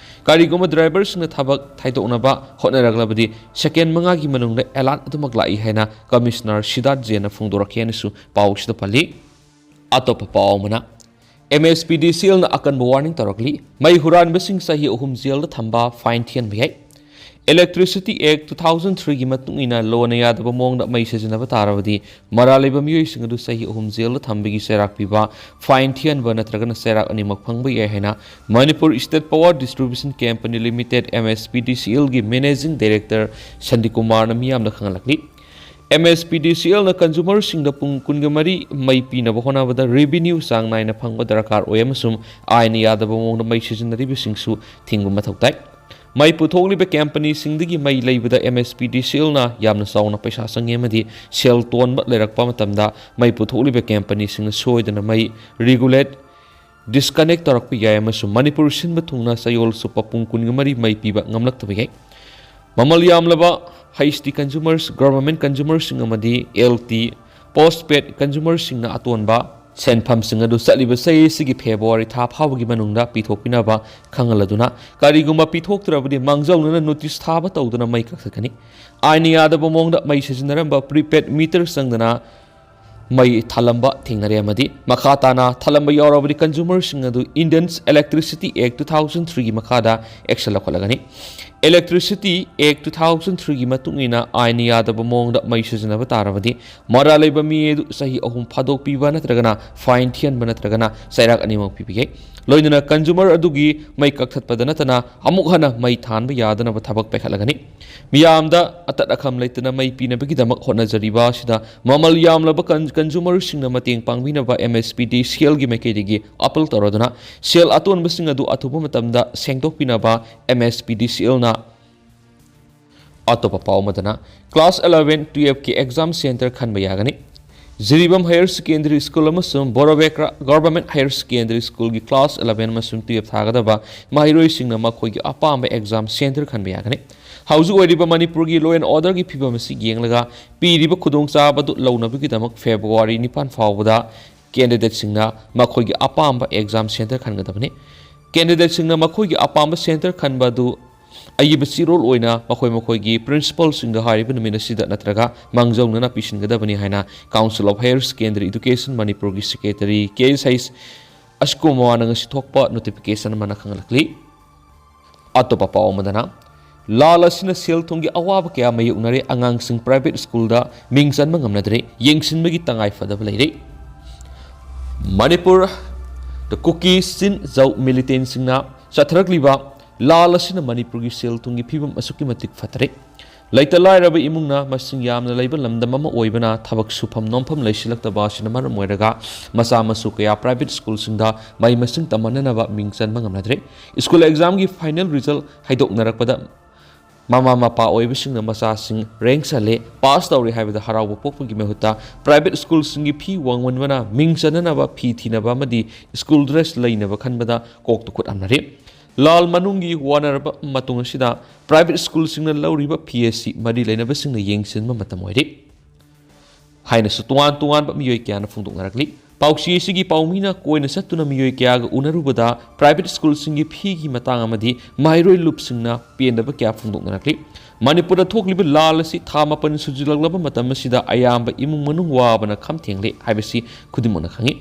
ꯀꯔꯤꯒꯨꯝꯕ ꯗ꯭ꯔꯥꯏꯚꯔꯁꯤꯡꯅ ꯊꯕꯛ ꯊꯥꯗꯣꯛꯅꯕ ꯍꯣꯠꯅꯔꯛꯂꯕꯗꯤ ꯁꯦꯀꯦꯟ ꯃꯉꯥꯒꯤ ꯃꯅꯨꯡꯗ ꯑꯦꯂꯥꯔꯠ ꯑꯗꯨꯃꯛ ꯂꯥꯛꯏ ꯍꯥꯏꯅ ꯀꯃꯤꯁꯅꯔ ꯁꯤꯗꯥꯔꯠ ꯖꯦꯟꯅ ꯐꯣꯡꯗꯣꯔꯛꯈꯤ ꯍꯥꯏꯅꯁꯨ ꯄꯥꯎꯁꯤꯗ ꯄꯜꯂꯤ꯫ ꯑꯇꯣꯞꯄ ꯄꯥꯎ ꯑꯃꯅ, ꯑꯦꯝ ꯑꯦꯁ ꯄꯤ ꯗꯤ ꯁꯤ ꯑꯦꯜꯅ ꯑꯀꯟꯕ ꯋꯥꯔꯅꯤꯡ ꯇꯧꯔꯛꯂꯤ꯫ ꯃꯩ ꯍꯨꯔꯥꯟꯕꯁꯤꯡ ꯆꯍꯤ ꯑꯍꯨꯝ ꯖꯦꯜꯗ ꯊꯝꯕ, ꯐꯥꯏꯟ ꯊꯤꯍꯟꯕ ꯌꯥꯏ꯫ Electricity Act two thousand three ꯒꯤ ꯃꯇꯨꯡ ꯏꯟꯅ ꯂꯣꯅ ꯌꯥꯗꯕ ꯃꯑꯣꯡꯗ ꯃꯩ ꯁꯤꯖꯤꯟꯅꯕ ꯇꯥꯔꯕꯗꯤ ꯃꯔꯥꯜ ꯂꯩꯕ ꯃꯤꯑꯣꯏꯁꯤꯡ ꯑꯗꯨ ꯆꯍꯤ ꯑꯍꯨꯝ ꯖꯦꯜꯗ ꯊꯝꯕꯒꯤ ꯆꯩꯔꯥꯛ ꯄꯤꯕ, ꯐꯥꯏꯟ ꯊꯤꯍꯟꯕ ꯅꯠꯇ꯭ꯔꯒꯅ ꯆꯩꯔꯥꯛ ꯑꯅꯤꯃꯛ ꯐꯪꯕ ꯌꯥꯏ ꯍꯥꯏꯅ Manipur state power distribution company limited, M S P D C ꯑꯦꯜꯒꯤ ꯃꯦꯅꯦꯖꯤꯡ ꯗꯥꯏꯔꯦꯛꯇꯔ ꯁꯟꯗꯤꯀꯨꯃꯥꯔꯅ ꯃꯤꯌꯥꯝꯗ ꯈꯪꯍꯜꯂꯛꯂꯤ꯫ ꯑꯦꯝ ꯑꯦꯁ ꯄꯤ ꯗꯤ ꯁꯤ ꯑꯦꯜꯅ ꯀꯟꯖꯨꯃꯔꯁꯤꯡꯗ ꯄꯨꯡ ꯀꯨꯟꯒ ꯃꯔꯤ ꯃꯩ ꯄꯤꯅꯕ ꯍꯣꯠꯅꯕꯗ ꯔꯦꯚꯤꯅ꯭ꯌꯨ ꯆꯥꯡ ꯅꯥꯏꯅ ꯐꯪꯕ ꯗꯔꯀꯥꯔ ꯑꯣꯏ ꯑꯃꯁꯨꯡ ꯑꯥꯏꯟꯅ ꯌꯥꯗꯕ ꯃꯑꯣꯡꯗ ꯃꯩ ꯁꯤꯖꯤꯟꯅꯔꯤꯕꯁꯤꯡꯁꯨ ꯊꯤꯡꯕ ꯃꯊꯧ ꯇꯥꯏ꯫ ꯃꯩ ꯄꯨꯊꯣꯛꯂꯤꯕ ꯀꯝꯄꯅꯤꯁꯤꯡꯗꯒꯤ ꯃꯩ ꯂꯩꯕꯗ ꯑꯦꯝ ꯑꯦꯁ ꯄꯤ ꯗꯤ ꯁꯤ ꯑꯦꯜꯅ ꯌꯥꯝꯅ ꯆꯥꯎꯅ ꯄꯩꯁꯥ ꯆꯪꯉꯤ ꯑꯃꯗꯤ ꯁꯦꯜ ꯇꯣꯟꯕ ꯂꯩꯔꯛꯄ ꯃꯇꯝꯗ ꯃꯩ ꯄꯨꯊꯣꯛꯂꯤꯕ ꯀꯝꯄꯅꯤꯁꯤꯡꯅ ꯁꯣꯏꯗꯅ ꯃꯩ ꯔꯤꯒꯨꯂꯦꯠ, ꯗꯤꯁꯀꯅꯦꯛ ꯇꯧꯔꯛꯄ ꯌꯥꯏ ꯑꯃꯁꯨꯡ ꯃꯅꯤꯄꯨꯔ ꯁꯤꯟꯕ ꯊꯨꯡꯅ ꯆꯌꯣꯜ ꯆꯨꯞꯄ ꯄꯨꯡ ꯀꯨꯟꯒ ꯃꯔꯤ ꯃꯩ ꯄꯤꯕ ꯉꯝꯂꯛꯇꯕ ꯌꯥꯏ꯫ ꯃꯃꯜ ꯌꯥꯝꯂꯕ ꯍꯩꯆ ꯇꯤ ꯀꯟꯖꯨꯃꯔꯁ, ꯒꯚꯔꯟꯃꯦꯟꯠ ꯀꯟꯖꯨꯃꯔꯁꯤꯡ ꯑꯃꯗꯤ ꯑꯦꯜ ꯇꯤ ꯄꯣꯁꯠ ꯄꯦꯗ ꯀꯟꯖꯨꯃꯔꯁꯤꯡꯅ ꯑꯇꯣꯟꯕ ꯁꯦꯟꯐꯝꯁꯤꯡ ꯑꯗꯨ ꯆꯠꯂꯤꯕ ꯆꯍꯤ ꯑꯁꯤꯒꯤ ꯐꯦꯕ꯭ꯔꯨꯋꯥꯔꯤ ꯊꯥ ꯐꯥꯎꯕꯒꯤ ꯃꯅꯨꯡꯗ ꯄꯤꯊꯣꯛꯄꯤꯅꯕ ꯈꯪꯍꯜꯂꯗꯨꯅ, ꯀꯔꯤꯒꯨꯝꯕ ꯄꯤꯊꯣꯛꯇ꯭ꯔꯕꯗꯤ ꯃꯥꯡꯖꯧꯅꯅ ꯅꯣꯇꯤꯁ ꯊꯥꯕ ꯇꯧꯗꯨꯅ ꯃꯩ ꯀꯛꯊꯠꯀꯅꯤ꯫ ꯑꯥꯏꯟꯅ ꯌꯥꯗꯕ ꯃꯑꯣꯡꯗ ꯃꯩ ꯁꯤꯖꯤꯟꯅꯔꯝꯕ ꯄ꯭ꯔꯤꯄꯦꯗ ꯃꯤꯇꯔ ꯆꯪꯗꯅ ꯃꯩ ꯊꯥꯜꯂꯝꯕ ꯊꯦꯡꯅꯔꯦ ꯑꯃꯗꯤ ꯃꯈꯥ ꯇꯥꯅ ꯊꯥꯜꯂꯝꯕ ꯌꯥꯎꯔꯕꯗꯤ ꯀꯟꯖꯨꯃꯔꯁꯤꯡ ꯑꯗꯨ Indian Electricity Act two thousand three ꯒꯤ ꯃꯈꯥꯗ action ꯂꯧꯈꯠꯂꯒꯅꯤ꯫ Electricity Act two thousand three ꯒꯤ ꯃꯇꯨꯡ ꯏꯟꯅ ꯑꯥꯏꯟ ꯌꯥꯗꯕ ꯃꯑꯣꯡꯗ ꯃꯩ ꯁꯤꯖꯤꯟꯅꯕ ꯇꯥꯔꯕꯗꯤ ꯃꯔꯥꯜ ꯂꯩꯕ ꯃꯤ ꯑꯗꯨ ꯆꯍꯤ ꯑꯍꯨꯝ ꯐꯥꯗꯣꯛꯄꯤꯕ ꯅꯠꯇ꯭ꯔꯒꯅ fine ꯊꯤꯍꯟꯕ ꯅꯠꯇ꯭ꯔꯒꯅ ꯆꯩꯔꯥꯛ ꯑꯅꯤꯃꯛ ꯄꯤꯕ ꯌꯥꯏ꯫ ꯂꯣꯏꯅꯅ consumer ꯑꯗꯨꯒꯤ ꯃꯩ ꯀꯛꯊꯠꯄꯗ ꯅꯠꯇꯅ ꯑꯃꯨꯛ ꯍꯟꯅ ꯃꯩ ꯊꯥꯟꯕ ꯌꯥꯗꯅꯕ ꯊꯕꯛ ꯄꯥꯏꯈꯠꯂꯒꯅꯤ꯫ ꯃꯤꯌꯥꯝꯗ ꯑꯇꯠ ꯑꯈꯝ ꯂꯩꯇꯅ ꯃꯩ ꯄꯤꯅꯕꯒꯤꯗꯃꯛ ꯍꯣꯠꯅꯖꯔꯤꯕ ꯑꯁꯤꯗ ꯃꯃꯜ ꯌꯥꯝꯂꯕ ꯀꯟ-, consumerꯁꯤꯡꯅ ꯃꯇꯦꯡ ꯄꯥꯡꯕꯤꯅꯕ MSPDCLꯒꯤ ꯃꯥꯏꯀꯩꯗꯒꯤ appeal ꯇꯧꯔꯗꯨꯅ ꯁꯦꯜ ꯑꯇꯣꯟꯕꯁꯤꯡ ꯑꯗꯨ ꯑꯊꯨꯕ ꯃꯇꯝꯗ ꯁꯦꯡꯗꯣꯛꯄꯤꯅꯕ MSPDCLꯅ ꯑꯇꯣꯞꯄ ꯄꯥꯎ ꯑꯃꯗꯅ class eleven twelveꯀꯤ exam centre ꯈꯟꯕ ꯌꯥꯒꯅꯤ꯫ ꯖꯤꯔꯤꯕꯥꯝ Higher Secondary School ꯑꯃꯁꯨꯡ ꯕꯣꯔꯣꯕꯦꯀ꯭ꯔꯥ Government Higher Secondary Schoolꯒꯤ class eleven ꯑꯃꯁꯨꯡ twelve ꯊꯥꯒꯗꯕ ꯃꯍꯩꯔꯣꯏꯁꯤꯡꯅ ꯃꯈꯣꯏꯒꯤ ꯑꯄꯥꯝꯕ exam centre ꯈꯟꯕ ꯌꯥꯒꯅꯤ꯫ ꯍꯧꯖꯤꯛ ꯑꯣꯏꯔꯤꯕ ꯃꯅꯤꯄꯨꯔꯒꯤ law and orderꯒꯤ ꯐꯤꯕꯝ ꯑꯁꯤ ꯌꯦꯡꯂꯒ ꯄꯤꯔꯤꯕ ꯈꯨꯗꯣꯡꯆꯥꯕ ꯑꯗꯨ ꯂꯧꯅꯕꯒꯤꯗꯃꯛ February ꯅꯤꯄꯥꯟ ꯐꯥꯎꯕꯗ candidateꯁꯤꯡꯅ ꯃꯈꯣꯏꯒꯤ ꯑꯄꯥꯝꯕ exam centre ꯈꯟꯒꯗꯕꯅꯤ꯫ Candidateꯁꯤꯡꯅ ꯃꯈꯣꯏꯒꯤ ꯑꯄꯥꯝꯕ centre ꯈꯟꯕ ꯑꯗꯨ ꯑꯏꯕ ꯆꯦꯔꯣꯜ ꯑꯣꯏꯅ ꯃꯈꯣꯏ ꯃꯈꯣꯏꯒꯤ principalꯁꯤꯡꯗ ꯍꯥꯏꯔꯤꯕ ꯅꯨꯃꯤꯠ ꯑꯁꯤꯗ ꯅꯠꯇ꯭ꯔꯒ ꯃꯥꯡꯖꯧꯅꯅ ꯄꯤꯁꯤꯟꯒꯗꯕꯅꯤ ꯍꯥꯏꯅ Council of Higher Secondary Education ꯃꯅꯤꯄꯨꯔꯒꯤ secretary ꯀꯦ ꯑꯦꯁ ꯍꯩꯁ ꯑꯁꯀꯨꯃꯥꯔꯅ ꯉꯁꯤ ꯊꯣꯛꯄ notification ꯑꯃꯅ ꯈꯪꯍꯜꯂꯛꯂꯤ꯫ ꯑꯇꯣꯞꯄ ꯄꯥꯎ ꯑꯃꯗꯅ, ꯂꯥꯜ ꯑꯁꯤꯅ ꯁꯦꯜ ꯊꯨꯝꯒꯤ ꯑꯋꯥꯕ ꯀꯌꯥ ꯃꯥꯌꯣꯛꯅꯔꯦ, ꯑꯉꯥꯡꯁꯤꯡ private schoolꯗ ꯃꯤꯡ ꯆꯟꯕ ꯉꯝꯅꯗ꯭ꯔꯦ, ꯌꯦꯡꯁꯤꯟꯕꯒꯤ ꯇꯉꯥꯏ ꯐꯗꯕ ꯂꯩꯔꯦ꯫ Manipur, the Kuki Chin Zo militantꯁꯤꯡꯅ ꯆꯠꯊꯔꯛꯂꯤꯕ ꯂꯥꯜ ꯑꯁꯤꯅ ꯃꯅꯤꯄꯨꯔꯒꯤ ꯁꯦꯜ ꯊꯨꯝꯒꯤ ꯐꯤꯕꯝ ꯑꯁꯨꯛꯀꯤ ꯃꯇꯤꯛ ꯐꯠꯇꯔꯦ꯫ ꯂꯩꯇ ꯂꯥꯏꯔꯕ ꯏꯃꯨꯡꯅ ꯃꯁꯤꯡ ꯌꯥꯝꯅ ꯂꯩꯕ ꯂꯝꯗꯝ ꯑꯃ ꯑꯣꯏꯕꯅ ꯊꯕꯛ ꯁꯨꯐꯝ ꯅꯣꯝꯐꯝ ꯂꯩꯁꯤꯜꯂꯛꯇꯕ ꯑꯁꯤꯅ ꯃꯔꯝ ꯑꯣꯏꯔꯒ ꯃꯆꯥ ꯃꯁꯨ ꯀꯌꯥ private schoolꯁꯤꯡꯗ ꯃꯍꯩ ꯃꯁꯤꯡ ꯇꯝꯍꯟꯅꯅꯕ ꯃꯤꯡ ꯆꯟꯕ ꯉꯝꯅꯗ꯭ꯔꯦ꯫ School examꯒꯤ final result ꯍꯥꯏꯗꯣꯛꯅꯔꯛꯄꯗ ꯃꯃꯥ ꯃꯄꯥ ꯑꯣꯏꯕꯁꯤꯡꯅ ꯃꯆꯥꯁꯤꯡ rank ꯆꯜꯂꯦ, pass ꯇꯧꯔꯦ ꯍꯥꯏꯕꯗ ꯍꯔꯥꯎꯕ ꯄꯣꯛꯄꯒꯤ ꯃꯍꯨꯠꯇ private schoolꯁꯤꯡꯒꯤ fee ꯋꯥꯡꯃꯟꯕꯅ ꯃꯤꯡ ꯆꯟꯅꯅꯕ fee ꯊꯤꯅꯕ ꯑꯃꯗꯤ school dress ꯂꯩꯅꯕ ꯈꯟꯕꯗ ꯀꯣꯛꯇ ꯈꯨꯠ ꯍꯥꯝꯅꯔꯦ꯫ ꯂꯥꯜ ꯃꯅꯨꯡꯒꯤ ꯋꯥꯅꯔꯕ ꯃꯇꯨꯡ ꯑꯁꯤꯗ private schoolꯁꯤꯡꯅ ꯂꯧꯔꯤꯕ fee ꯑꯁꯤ ꯃꯔꯤ ꯂꯩꯅꯕꯁꯤꯡꯅ ꯌꯦꯡꯁꯤꯟꯕ ꯃꯇꯝ ꯑꯣꯏꯔꯦ ꯍꯥꯏꯅꯁꯨ ꯇꯣꯉꯥꯟ ꯇꯣꯉꯥꯟꯕ ꯃꯤꯑꯣꯏ ꯀꯌꯥꯅ ꯐꯣꯡꯗꯣꯛꯅꯔꯛꯂꯤ꯫ ꯄꯥꯎꯆꯦ ꯑꯁꯤꯒꯤ ꯄꯥꯎꯃꯤꯅ ꯀꯣꯏꯅ ꯆꯠꯇꯨꯅ ꯃꯤꯑꯣꯏ ꯀꯌꯥꯒ ꯎꯅꯔꯨꯕꯗ private schoolꯁꯤꯡꯒꯤ feeꯒꯤ ꯃꯇꯥꯡ ꯑꯃꯗꯤ ꯃꯍꯩꯔꯣꯏ ꯂꯨꯞꯁꯤꯡꯅ ꯄꯦꯟꯗꯕ ꯀꯌꯥ ꯐꯣꯡꯗꯣꯛꯅꯔꯛꯂꯤ꯫ ꯃꯅꯤꯄꯨꯔꯗ ꯊꯣꯛꯂꯤꯕ ꯂꯥꯜ ꯑꯁꯤ ꯊꯥ ꯃꯥꯄꯟ ꯁꯨꯖꯤꯜꯂꯛꯂꯕ ꯃꯇꯝ ꯑꯁꯤꯗ ꯑꯌꯥꯝꯕ ꯏꯃꯨꯡ ꯃꯅꯨꯡ ꯋꯥꯕꯅ ꯈꯝ ꯊꯦꯡꯂꯦ ꯍꯥꯏꯕꯁꯤ ꯈꯨꯗꯤꯡꯃꯛꯅ ꯈꯪꯏ꯫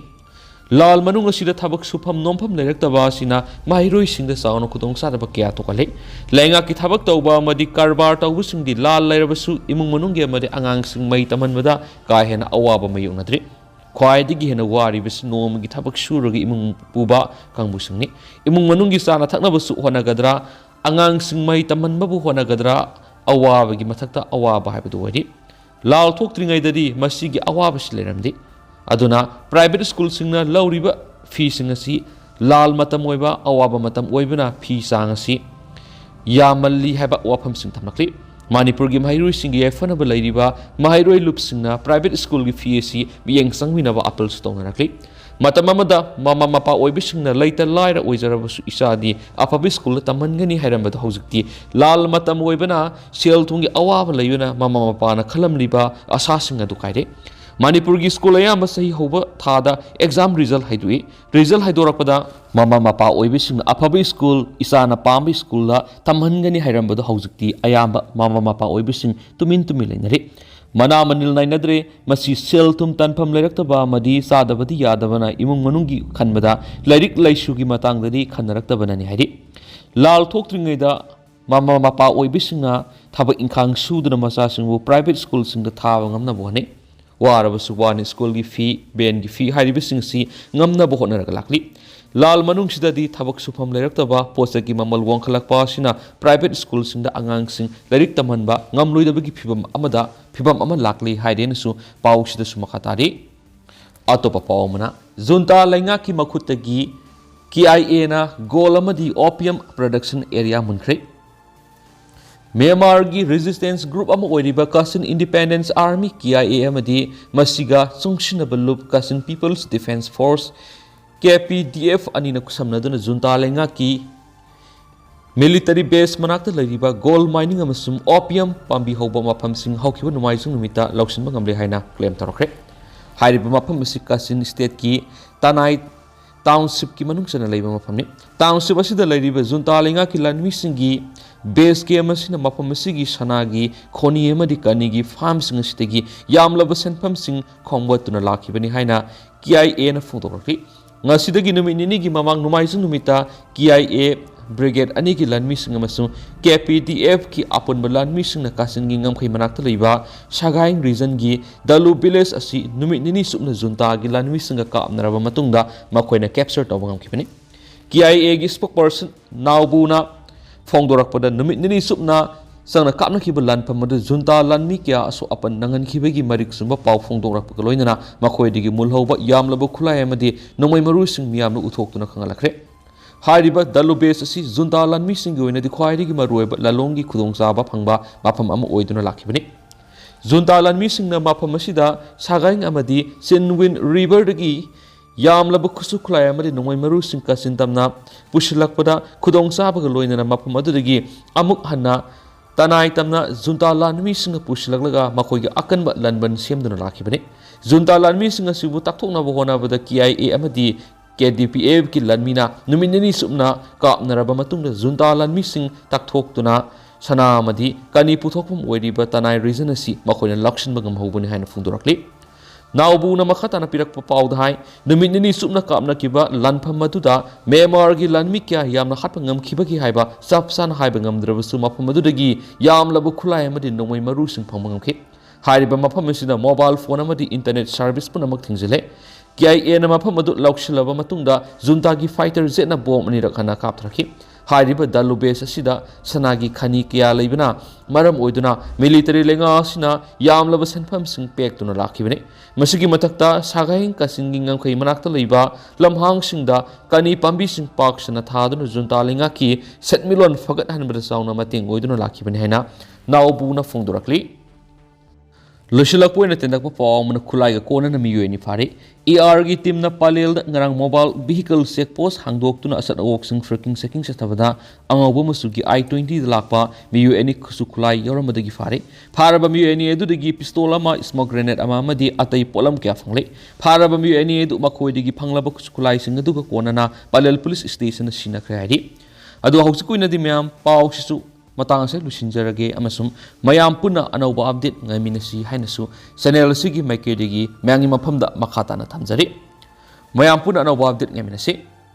ꯂꯥꯜ ꯃꯅꯨꯡ ꯑꯁꯤꯗ ꯊꯕꯛ ꯁꯨꯐꯝ ꯅꯣꯝꯐꯝ ꯂꯩꯔꯛꯇꯕ ꯑꯁꯤꯅ ꯃꯍꯩꯔꯣꯏꯁꯤꯡꯗ ꯆꯥꯎꯅ ꯈꯨꯗꯣꯡꯆꯥꯗꯕ ꯀꯌꯥ ꯊꯣꯛꯍꯜꯂꯤ꯫ ꯂꯩꯉꯥꯛꯀꯤ ꯊꯕꯛ ꯇꯧꯕ ꯑꯃꯗꯤ ꯀꯔꯕꯥꯔ ꯇꯧꯕꯁꯤꯡꯗꯤ ꯂꯥꯜ ꯂꯩꯔꯕꯁꯨ ꯏꯃꯨꯡ ꯃꯅꯨꯡꯒꯤ ꯑꯃꯗꯤ ꯑꯉꯥꯡꯁꯤꯡ ꯃꯍꯩ ꯇꯝꯍꯟꯕꯗ ꯀꯥ ꯍꯦꯟꯅ ꯑꯋꯥꯕ ꯃꯥꯌꯣꯛꯅꯗ꯭ꯔꯤ꯫ ꯈ꯭ꯋꯥꯏꯗꯒꯤ ꯍꯦꯟꯅ ꯋꯥꯔꯤꯕꯁꯤ ꯅꯣꯡꯃꯒꯤ ꯊꯕꯛ ꯁꯨꯔꯒ ꯏꯃꯨꯡ ꯄꯨꯕ ꯀꯥꯡꯕꯨꯁꯤꯡꯅꯤ꯫ ꯏꯃꯨꯡ ꯃꯅꯨꯡꯒꯤ ꯆꯥꯅ ꯊꯛꯅꯕꯁꯨ ꯍꯣꯠꯅꯒꯗ꯭ꯔꯥ, ꯑꯉꯥꯡꯁꯤꯡ ꯃꯍꯩ ꯇꯝꯍꯟꯕꯕꯨ ꯍꯣꯠꯅꯒꯗ꯭ꯔꯥ, ꯑꯋꯥꯕꯒꯤ ꯃꯊꯛꯇ ꯑꯋꯥꯕ ꯍꯥꯏꯕꯗꯨ ꯑꯣꯏꯔꯤ꯫ ꯂꯥꯜ ꯊꯣꯛꯇ꯭ꯔꯤꯉꯩꯗꯗꯤ ꯃꯁꯤꯒꯤ ꯑꯋꯥꯕꯁꯤ ꯂꯩꯔꯝꯗꯦ꯫ ꯑꯗꯨꯅ private schoolꯁꯤꯡꯅ ꯂꯧꯔꯤꯕ feeꯁꯤꯡ ꯑꯁꯤ ꯂꯥꯜ ꯃꯇꯝ ꯑꯣꯏꯕ, ꯑꯋꯥꯕ ꯃꯇꯝ ꯑꯣꯏꯕꯅ fee ꯆꯥꯡ ꯑꯁꯤ ꯌꯥꯝꯃꯜꯂꯤ ꯍꯥꯏꯕ ꯋꯥꯐꯝꯁꯤꯡ ꯊꯝꯂꯛꯂꯤ꯫ ꯃꯅꯤꯄꯨꯔꯒꯤ ꯃꯍꯩꯔꯣꯏꯁꯤꯡꯒꯤ ꯌꯥꯏꯐꯅꯕ ꯂꯩꯔꯤꯕ ꯃꯍꯩꯔꯣꯏ ꯂꯨꯞꯁꯤꯡꯅ private schoolꯒꯤ fee ꯑꯁꯤ ꯃꯤꯠꯌꯦꯡ ꯆꯪꯃꯤꯟꯅꯕ appealꯁꯨ ꯇꯧꯅꯔꯛꯂꯤ꯫ ꯃꯇꯝ ꯑꯃꯗ ꯃꯃꯥ ꯃꯄꯥ ꯑꯣꯏꯕꯁꯤꯡꯅ ꯂꯩꯇ ꯂꯥꯏꯔ ꯑꯣꯏꯖꯔꯕꯁꯨ ꯏꯆꯥꯗꯤ ꯑꯐꯕ schoolꯗ ꯇꯝꯍꯟꯒꯅꯤ ꯍꯥꯏꯔꯝꯕꯗꯨ ꯍꯧꯖꯤꯛꯇꯤ ꯂꯥꯜ ꯃꯇꯝ ꯑꯣꯏꯕꯅ ꯁꯦꯜ ꯊꯨꯝꯒꯤ ꯑꯋꯥꯕ ꯂꯩꯕꯅ ꯃꯃꯥ ꯃꯄꯥꯅ ꯈꯜꯂꯝꯂꯤꯕ ꯑꯁꯥꯁꯤꯡ ꯑꯗꯨ ꯀꯥꯏꯔꯦ꯫ ꯃꯅꯤꯄꯨꯔꯒꯤ school ꯑꯌꯥꯝꯕ ꯆꯍꯤ ꯍꯧꯕ ꯊꯥꯗ exam result ꯍꯥꯏꯗꯣꯛꯏ꯫ Result ꯍꯥꯏꯗꯣꯔꯛꯄꯗ ꯃꯃꯥ ꯃꯄꯥ ꯑꯣꯏꯕꯁꯤꯡꯅ ꯑꯐꯕ school, ꯏꯆꯥꯅ ꯄꯥꯝꯕ schoolꯗ ꯇꯝꯍꯟꯒꯅꯤ ꯍꯥꯏꯔꯝꯕꯗꯨ ꯍꯧꯖꯤꯛꯇꯤ ꯑꯌꯥꯝꯕ ꯃꯃꯥ ꯃꯄꯥ ꯑꯣꯏꯕꯁꯤꯡ ꯇꯨꯃꯤꯟ ꯇꯨꯃꯤꯟ ꯂꯩꯅꯔꯤ꯫ ꯃꯅꯥ ꯃꯅꯤꯜ ꯅꯥꯏꯅꯗ꯭ꯔꯦ꯫ ꯃꯁꯤ ꯁꯦꯜ ꯊꯨꯝ ꯇꯥꯟꯐꯝ ꯂꯩꯔꯛꯇꯕ ꯑꯃꯗꯤ ꯆꯥꯗꯕꯗꯤ ꯌꯥꯗꯕꯅ ꯏꯃꯨꯡ ꯃꯅꯨꯡꯒꯤ ꯈꯟꯕꯗ ꯂꯥꯏꯔꯤꯛ ꯂꯥꯏꯁꯨꯒꯤ ꯃꯇꯥꯡꯗꯗꯤ ꯈꯟꯅꯔꯛꯇꯕꯅꯅꯤ ꯍꯥꯏꯔꯤ꯫ ꯂꯥꯜ ꯊꯣꯛꯇ꯭ꯔꯤꯉꯩꯗ ꯃꯃꯥ ꯃꯄꯥ ꯑꯣꯏꯕꯁꯤꯡꯅ ꯊꯕꯛ ꯏꯪꯈꯥꯡ ꯁꯨꯗꯨꯅ ꯃꯆꯥꯁꯤꯡꯕꯨ private schoolꯁꯤꯡꯗ ꯊꯥꯕ ꯉꯝꯅꯕ ꯍꯣꯠꯅꯩ꯫ ꯋꯥꯔꯕꯁꯨ ꯋꯥꯅ schoolꯒꯤ fee, vanꯒꯤ fee ꯍꯥꯏꯔꯤꯕꯁꯤꯡ ꯑꯁꯤ ꯉꯝꯅꯕ ꯍꯣꯠꯅꯔꯒ ꯂꯥꯛꯂꯤ꯫ ꯂꯥꯜ ꯃꯅꯨꯡꯁꯤꯗꯗꯤ ꯊꯕꯛ ꯁꯨꯐꯝ ꯂꯩꯔꯛꯇꯕ, ꯄꯣꯠꯆꯩꯒꯤ ꯃꯃꯜ ꯋꯥꯡꯈꯠꯂꯛꯄ ꯑꯁꯤꯅ private schoolꯁꯤꯡꯗ ꯑꯉꯥꯡꯁꯤꯡ ꯂꯥꯏꯔꯤꯛ ꯇꯝꯍꯟꯕ ꯉꯝꯂꯣꯏꯗꯕꯒꯤ ꯐꯤꯕꯝ ꯑꯃꯗ, ꯐꯤꯕꯝ ꯑꯃ ꯂꯥꯛꯂꯤ ꯍꯥꯏꯔꯦꯅꯁꯨ ꯄꯥꯎꯁꯤꯗꯁꯨ ꯃꯈꯥ ꯇꯥꯔꯤ꯫ ꯑꯇꯣꯞꯄ ꯄꯥꯎ ꯑꯃꯅ, ꯖꯨꯟꯇꯥ ꯂꯩꯉꯥꯛꯀꯤ ꯃꯈꯨꯠꯇꯒꯤ KIAꯅ gold ꯑꯃꯗꯤ opium production area ꯃꯨꯟꯈ꯭ꯔꯦ꯫ ꯃ꯭ꯌꯥꯟꯃꯥꯔꯒꯤ resistance group ꯑꯃ ꯑꯣꯏꯔꯤꯕ Kachin Independence Army, KIA, ꯑꯃꯗꯤ ꯃꯁꯤꯒ ꯆꯨꯡꯁꯤꯟꯅꯕ ꯂꯨꯞ Kachin People's Defence Force, KPDF, ꯑꯅꯤꯅ ꯈꯨꯠꯁꯝꯅꯗꯨꯅ ꯖꯨꯟꯇꯥ ꯂꯩꯉꯥꯛꯀꯤ military base ꯃꯅꯥꯛꯇ ꯂꯩꯔꯤꯕ gold mining ꯑꯃꯁꯨꯡ opium ꯄꯥꯝꯕꯤ ꯍꯧꯕ ꯃꯐꯝꯁꯤꯡ ꯍꯧꯈꯤꯕ ꯅꯣꯡꯃꯥꯏꯖꯤꯡ ꯅꯨꯃꯤꯠꯇ ꯂꯧꯁꯤꯟꯕ ꯉꯝꯂꯦ ꯍꯥꯏꯅ claim ꯇꯧꯔꯛꯈ꯭ꯔꯦ꯫ ꯍꯥꯏꯔꯤꯕ ꯃꯐꯝ ꯑꯁꯤ Kachin stateꯀꯤ ꯇꯅꯥꯏ ꯇꯥꯎꯟꯁꯤꯞꯀꯤ ꯃꯅꯨꯡ ꯆꯟꯅ ꯂꯩꯕ ꯃꯐꯝꯅꯤ꯫ ꯇꯥꯎꯟꯁꯤꯞ ꯑꯁꯤꯗ ꯂꯩꯔꯤꯕ ꯖꯨꯟꯇꯥ ꯂꯩꯉꯥꯛꯀꯤ ꯂꯥꯟꯃꯤꯁꯤꯡꯒꯤ ꯕꯦꯁ ꯀꯦꯝ ꯑꯁꯤꯅ ꯃꯐꯝ ꯑꯁꯤꯒꯤ ꯁꯅꯥꯒꯤ ꯈꯣꯅꯤ ꯑꯃꯗꯤ ꯀꯅꯤꯒꯤ ꯐꯥꯔꯝꯁꯤꯡ ꯑꯁꯤꯗꯒꯤ ꯌꯥꯝꯂꯕ ꯁꯦꯟꯐꯝꯁꯤꯡ ꯈꯣꯝꯒꯠꯇꯨꯅ ꯂꯥꯛꯈꯤꯕꯅꯤ ꯍꯥꯏꯅ ꯀꯦ ꯑꯥꯏ ꯑꯦꯅ ꯐꯣꯡꯗꯣꯔꯛꯂꯤ꯫ ꯉꯁꯤꯗꯒꯤ ꯅꯨꯃꯤꯠ ꯅꯤꯅꯤꯒꯤ ꯃꯃꯥꯡ ꯅꯣꯡꯃꯥꯏꯖꯤꯡ ꯅꯨꯃꯤꯠꯇ ꯀꯦ ꯑꯥꯏ ꯑꯦ ꯕ꯭ꯔꯤꯒꯦꯗ ꯑꯅꯤꯒꯤ ꯂꯥꯟꯃꯤꯁꯤꯡ ꯑꯃꯁꯨꯡ ꯀꯦ ꯄꯤ ꯗꯤ ꯑꯦꯐꯀꯤ ꯑꯄꯨꯟꯕ ꯂꯥꯟꯃꯤꯁꯤꯡꯅ ꯀꯥꯆꯤꯟꯒꯤ ꯉꯝꯈꯩ ꯃꯅꯥꯛꯇ ꯂꯩꯕ ꯁꯒꯥꯏꯡ ꯔꯤꯖꯟꯒꯤ ꯗꯂꯨ ꯚꯤꯂꯦꯖ ꯑꯁꯤ ꯅꯨꯃꯤꯠ ꯅꯤꯅꯤ ꯆꯨꯞꯅ ꯖꯨꯟꯇꯥꯒꯤ ꯂꯥꯟꯃꯤꯁꯤꯡꯒ ꯀꯥꯞꯅꯔꯕ ꯃꯇꯨꯡꯗ ꯃꯈꯣꯏꯅ ꯀꯦꯞꯆꯔ ꯇꯧꯕ ꯉꯝꯈꯤꯕꯅꯤ꯫ ꯀꯦ ꯑꯥꯏ ꯑꯦꯒꯤ ꯁ꯭ꯄꯣꯛꯄꯔꯁꯟ ꯅꯥꯎꯕꯨꯅ ꯐꯣꯡꯗꯣꯔꯛꯄꯗ, ꯅꯨꯃꯤꯠ ꯅꯤꯅꯤ ꯆꯨꯞꯅ ꯆꯪꯅ ꯀꯥꯞꯅꯈꯤꯕ ꯂꯥꯟꯐꯝ ꯑꯗꯨ ꯖꯨꯟꯇꯥ ꯂꯥꯟꯃꯤ ꯀꯌꯥ ꯑꯁꯣꯛ ꯑꯄꯟ ꯅꯪꯍꯟꯈꯤꯕꯒꯤ ꯃꯔꯤꯛ ꯆꯨꯝꯕ ꯄꯥꯎ ꯐꯣꯡꯗꯣꯔꯛꯄꯒ ꯂꯣꯏꯅꯅ ꯃꯈꯣꯏꯗꯒꯤ ꯃꯨꯜꯍꯧꯕ ꯌꯥꯝꯂꯕ ꯈꯨꯠꯂꯥꯏ ꯑꯃꯗꯤ ꯅꯣꯡꯃꯩ ꯃꯔꯨꯁꯤꯡ ꯃꯤꯌꯥꯝꯅ ꯎꯊꯣꯛꯇꯨꯅ ꯈꯪꯍꯜꯂꯛꯈ꯭ꯔꯦ꯫ ꯍꯥꯏꯔꯤꯕ ꯗꯂꯨ ꯕꯦꯁ ꯑꯁꯤ ꯖꯨꯟꯇꯥ ꯂꯥꯟꯃꯤꯁꯤꯡꯒꯤ ꯑꯣꯏꯅꯗꯤ ꯈ꯭ꯋꯥꯏꯗꯒꯤ ꯃꯔꯨꯑꯣꯏꯕ ꯂꯥꯂꯣꯡꯒꯤ ꯈꯨꯗꯣꯡꯆꯥꯕ ꯐꯪꯕ ꯃꯐꯝ ꯑꯃ ꯑꯣꯏꯗꯨꯅ ꯂꯥꯛꯈꯤꯕꯅꯤ꯫ ꯖꯨꯟꯇꯥ ꯂꯥꯟꯃꯤꯁꯤꯡꯅ ꯃꯐꯝ ꯑꯁꯤꯗ ꯁꯥꯒꯥꯏꯡ ꯑꯃꯗꯤ ꯆꯤꯟꯋꯤꯟ ꯔꯤꯚꯔꯗꯒꯤ ꯌꯥꯝꯂꯕ ꯈꯨꯠꯁꯨ ꯈꯨꯠꯂꯥꯏ ꯑꯃꯗꯤ ꯅꯣꯡꯃꯩ ꯃꯔꯨꯁꯤꯡ ꯀꯥꯆꯤꯟ ꯇꯝꯅ ꯄꯨꯁꯤꯜꯂꯛꯄꯗ ꯈꯨꯗꯣꯡꯆꯥꯕꯒ ꯂꯣꯏꯅꯅ ꯃꯐꯝ ꯑꯗꯨꯗꯒꯤ ꯑꯃꯨꯛ ꯍꯟꯅ ꯇꯅꯥꯏ ꯇꯝꯅ ꯖꯨꯟꯇꯥ ꯂꯥꯟꯃꯤꯁꯤꯡꯅ ꯄꯨꯁꯤꯜꯂꯛꯂꯒ ꯃꯈꯣꯏꯒꯤ ꯑꯀꯟꯕ ꯂꯥꯟꯕꯟ ꯁꯦꯝꯗꯨꯅ ꯂꯥꯛꯈꯤꯕꯅꯤ꯫ ꯖꯨꯟꯇꯥ ꯂꯥꯟꯃꯤꯁꯤꯡ ꯑꯁꯤꯕꯨ ꯇꯥꯛꯊꯣꯛꯅꯕ ꯍꯣꯠꯅꯕꯗ ꯀꯦ ꯑꯥꯏ ꯑꯦ ꯑꯃꯗꯤ ꯀꯦ ꯗꯤ ꯄꯤ ꯑꯦꯐꯀꯤ ꯂꯥꯟꯃꯤꯅ ꯅꯨꯃꯤꯠ ꯅꯤꯅꯤ ꯆꯨꯞꯅ ꯀꯥꯞꯅꯔꯕ ꯃꯇꯨꯡꯗ ꯖꯨꯟꯇꯥ ꯂꯥꯟꯃꯤꯁꯤꯡ ꯇꯥꯛꯊꯣꯛꯇꯨꯅ ꯁꯅꯥ ꯑꯃꯗꯤ ꯀꯅꯤ ꯄꯨꯊꯣꯛꯐꯝ ꯑꯣꯏꯔꯤꯕ ꯇꯅꯥꯏ ꯔꯤꯖꯟ ꯑꯁꯤ ꯃꯈꯣꯏꯅ ꯂꯧꯁꯤꯟꯕ ꯉꯝꯍꯧꯕꯅꯤ ꯍꯥꯏꯅ ꯐꯣꯡꯗꯣꯔꯛꯂꯤ꯫ ꯅꯥꯎꯕꯨꯅ ꯃꯈꯥ ꯇꯥꯅ ꯄꯤꯔꯛꯄ ꯄꯥꯎꯗ ꯍꯥꯏ, ꯅꯨꯃꯤꯠ ꯅꯤꯅꯤ ꯆꯨꯞꯅ ꯀꯥꯞꯅꯈꯤꯕ ꯂꯥꯟꯐꯝ ꯑꯗꯨꯗ ꯃ꯭ꯌꯥꯟꯃꯥꯔꯒꯤ ꯂꯥꯟꯃꯤ ꯀꯌꯥ ꯌꯥꯝꯅ ꯍꯥꯠꯄ ꯉꯝꯈꯤꯕꯒꯦ ꯍꯥꯏꯕ ꯆꯞ ꯆꯥꯅ ꯍꯥꯏꯕ ꯉꯝꯗ꯭ꯔꯕꯁꯨ, ꯃꯐꯝ ꯑꯗꯨꯗꯒꯤ ꯌꯥꯝꯂꯕ ꯈꯨꯠꯂꯥꯏ ꯑꯃꯗꯤ ꯅꯣꯡꯃꯩ ꯃꯔꯨꯁꯤꯡ ꯐꯪꯕ ꯉꯝꯈꯤ꯫ ꯍꯥꯏꯔꯤꯕ ꯃꯐꯝ ꯑꯁꯤꯗ ꯃꯣꯕꯥꯏꯜ ꯐꯣꯟ ꯑꯃꯗꯤ ꯏꯟꯇꯔꯅꯦꯠ ꯁꯥꯔꯚꯤꯁ ꯄꯨꯝꯅꯃꯛ ꯊꯤꯡꯖꯤꯜꯂꯦ꯫ ꯀꯦ ꯑꯥꯏ ꯑꯦꯅ ꯃꯐꯝ ꯑꯗꯨ ꯂꯧꯁꯤꯜꯂꯕ ꯃꯇꯨꯡꯗ ꯖꯨꯟꯇꯥꯒꯤ ꯐꯥꯏꯇꯔ ꯖꯦꯠꯅ ꯕꯣꯝ ꯑꯅꯤꯔꯛ ꯍꯟꯅ ꯀꯥꯞꯊꯔꯛꯈꯤ꯫ ꯍꯥꯏꯔꯤꯕ ꯗꯂꯨ ꯕꯦꯁ ꯑꯁꯤꯗ ꯁꯅꯥꯒꯤ ꯈꯅꯤ ꯀꯌꯥ ꯂꯩꯕꯅ ꯃꯔꯝ ꯑꯣꯏꯗꯨꯅ ꯃꯤꯂꯤꯇꯔꯤ ꯂꯩꯉꯥꯛ ꯑꯁꯤꯅ ꯌꯥꯝꯂꯕ ꯁꯦꯟꯐꯝꯁꯤꯡ ꯄꯦꯛꯇꯨꯅ ꯂꯥꯛꯈꯤꯕꯅꯤ꯫ ꯃꯁꯤꯒꯤ ꯃꯊꯛꯇ ꯁꯥꯒꯥꯏꯡ ꯀꯥꯆꯤꯟꯒꯤ ꯉꯝꯈꯩ ꯃꯅꯥꯛꯇ ꯂꯩꯕ ꯂꯝꯍꯥꯡꯁꯤꯡꯗ ꯀꯅꯤ ꯄꯥꯝꯕꯤꯁꯤꯡ ꯄꯥꯛ ꯁꯟꯅ ꯊꯥꯗꯨꯅ ꯖꯨꯟꯇꯥ ꯂꯩꯉꯥꯛꯀꯤ ꯁꯦꯟꯃꯤꯠꯂꯣꯟ ꯐꯒꯠꯍꯟꯕꯗ ꯆꯥꯎꯅ ꯃꯇꯦꯡ ꯑꯣꯏꯗꯨꯅ ꯂꯥꯛꯈꯤꯕꯅꯤ ꯍꯥꯏꯅ ꯅꯥꯎꯕꯨꯅ ꯐꯣꯡꯗꯣꯔꯛꯂꯤ꯫ ꯂꯣꯏꯁꯤꯜꯂꯛꯄ ꯑꯣꯏꯅ ꯇꯦꯟꯗꯛꯄ ꯄꯥꯎ ꯑꯃꯅ ꯈꯨꯠꯂꯥꯏꯒ ꯀꯣꯟꯅꯅ ꯃꯤꯑꯣꯏ ꯑꯅꯤ ꯐꯥꯔꯦ꯫ ꯑꯦ ꯑꯥꯔꯒꯤ ꯇꯤꯝꯅ ꯄꯂꯦꯜꯗ ꯉꯔꯥꯡ ꯃꯣꯕꯥꯏꯜ ꯚꯤꯍꯤꯀꯜ ꯆꯦꯛ ꯄꯣꯁ ꯍꯥꯡꯗꯣꯛꯇꯨꯅ ꯑꯆꯠ ꯑꯋꯣꯛꯁꯤꯡ ꯇ꯭ꯔꯦꯀꯤꯡ ꯆꯦꯀꯤꯡ ꯆꯠꯊꯕꯗ ꯑꯉꯧꯕ ꯃꯆꯨꯒꯤ ꯑꯥꯏ ꯇ꯭ꯋꯦꯟꯇꯤꯗ ꯂꯥꯛꯄ ꯃꯤꯑꯣꯏ ꯑꯅꯤ ꯈꯨꯠꯁꯨ ꯈꯨꯠꯂꯥꯏ ꯌꯥꯎꯔꯝꯕꯗꯒꯤ ꯐꯥꯔꯦ꯫ ꯐꯥꯔꯕ ꯃꯤꯑꯣꯏ ꯑꯅꯤ ꯑꯗꯨꯗꯒꯤ ꯄꯤꯁꯇꯣꯜ ꯑꯃ, ꯁ꯭ꯃꯣꯛ ꯒ꯭ꯔꯦꯅꯦꯗ ꯑꯃ ꯑꯃꯗꯤ ꯑꯇꯩ ꯄꯣꯠꯂꯝ ꯀꯌꯥ ꯐꯪꯂꯦ꯫ ꯐꯥꯔꯕ ꯃꯤꯑꯣꯏ ꯑꯅꯤ ꯑꯗꯨ ꯃꯈꯣꯏꯗꯒꯤ ꯐꯪꯂꯕ ꯈꯨꯠꯁꯨ ꯈꯨꯠꯂꯥꯏꯁꯤꯡ ꯑꯗꯨꯒ ꯀꯣꯟꯅꯅ ꯄꯂꯦꯜ ꯄꯨꯂꯤꯁ ꯁ꯭ꯇꯦꯁꯟꯗ ꯁꯤꯟꯅꯈ꯭ꯔꯦ ꯍꯥꯏꯔꯤ꯫ ꯑꯗꯨ ꯍꯧꯖꯤꯛꯀꯤ ꯑꯣꯏꯅꯗꯤ ꯃꯌꯥꯝ ꯄꯥꯎꯁꯤꯁꯨ ꯃꯇꯥꯡ ꯑꯁꯤꯗ ꯂꯣꯏꯁꯤꯟꯖꯔꯒꯦ ꯑꯃꯁꯨꯡ ꯃꯌꯥꯝ ꯄꯨꯟꯅ ꯑꯅꯧꯕ ꯑꯞꯗꯦꯠ ꯉꯥꯏꯃꯤꯟꯅꯁꯤ ꯍꯥꯏꯅꯁꯨ ꯆꯦꯅꯦꯜ ꯑꯁꯤꯒꯤ ꯃꯥꯏꯀꯩꯗꯒꯤ ꯃꯌꯥꯝꯒꯤ ꯃꯐꯝꯗ ꯃꯈꯥ ꯇꯥꯅ ꯊꯝꯖꯔꯤ꯫ ꯃꯌꯥꯝ ꯄꯨꯟꯅ ꯑꯅꯧꯕ ꯑꯞꯗꯦꯠ ꯉꯥꯏꯃꯤꯟꯅꯁꯤ꯫